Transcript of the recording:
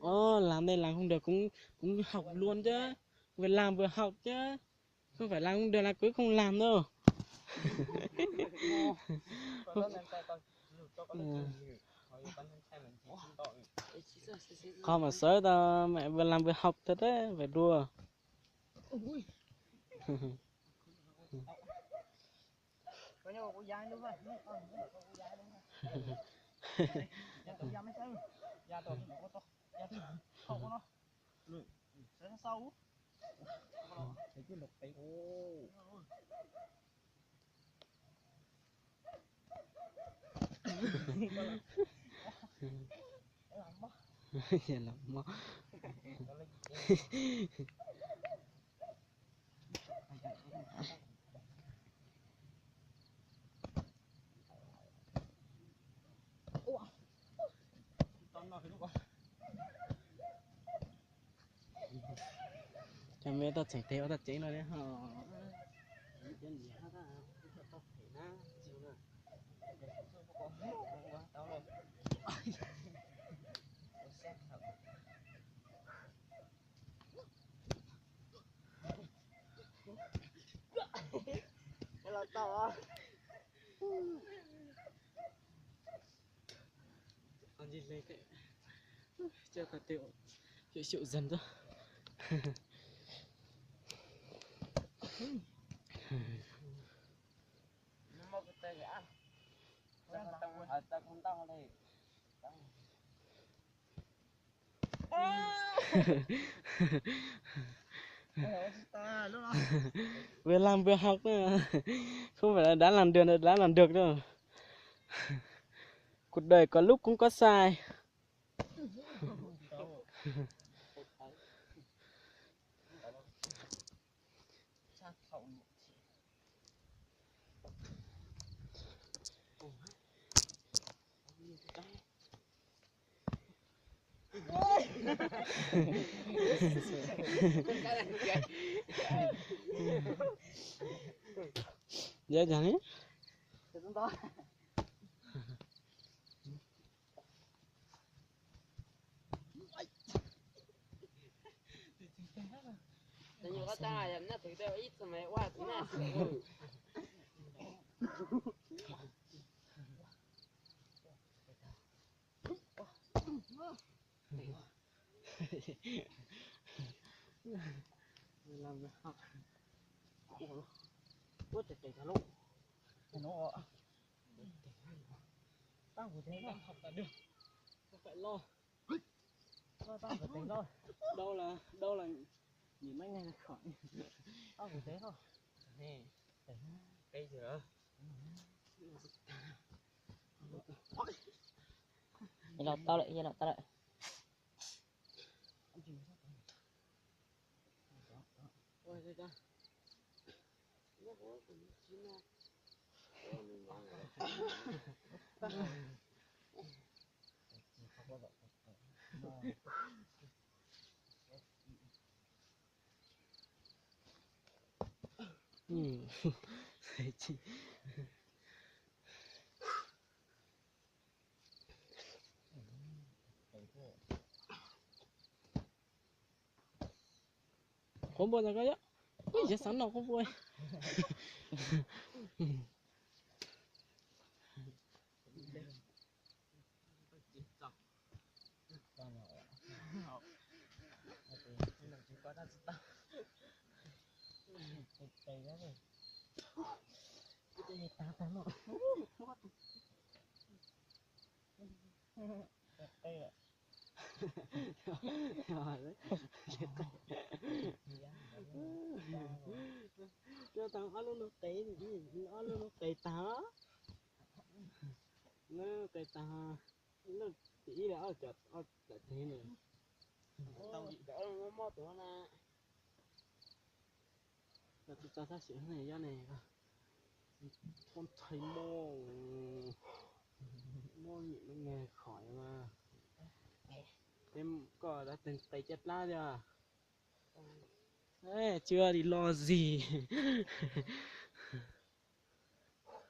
Ơ, làm đây làm không được cũng cũng học luôn chứ. Vừa làm vừa học chứ. Không phải làm không được là cuối không làm đâu. Kho mà sớm tao mẹ vừa làm vừa học thật đấy, phải đùa. Cho mẹ tao chảy theo tao chảy nó đấy hả? Cho tao tiêu hiệu triệu dần đó. Vừa làm vừa học nữa. Không phải là đã làm được là đã làm được đâu. Cuộc đời có lúc cũng có sai. Dễ dàng ấy. Ua tes tes tag lub. Tag kuv tes no. Không phải lo. Không phải lo. Tag kuv tes no. Đâu là, đâu là nhìn mấy ngày là khỏi. Tag kuv tes no. Nè. Tes no. Tes chưa hả? Yog los tau lawm, yog los tau lawm. Khốn bôi ra có yó. Ui, giờ sáng nào khốn bôi. Coj tau ob lub no qes, ob lub no qes tag. Lub qes tag, lub tim ib los ob cov ob cov teg ne. Tau ob lub mob tuaj na. Tau tus tso sab sim ne, yob ne. Phooj Thaij Moj, Moj Vim Lub Nge Khov mas. Peb koj dab teg qe caj dlab tiag. Tsis ua li los zis.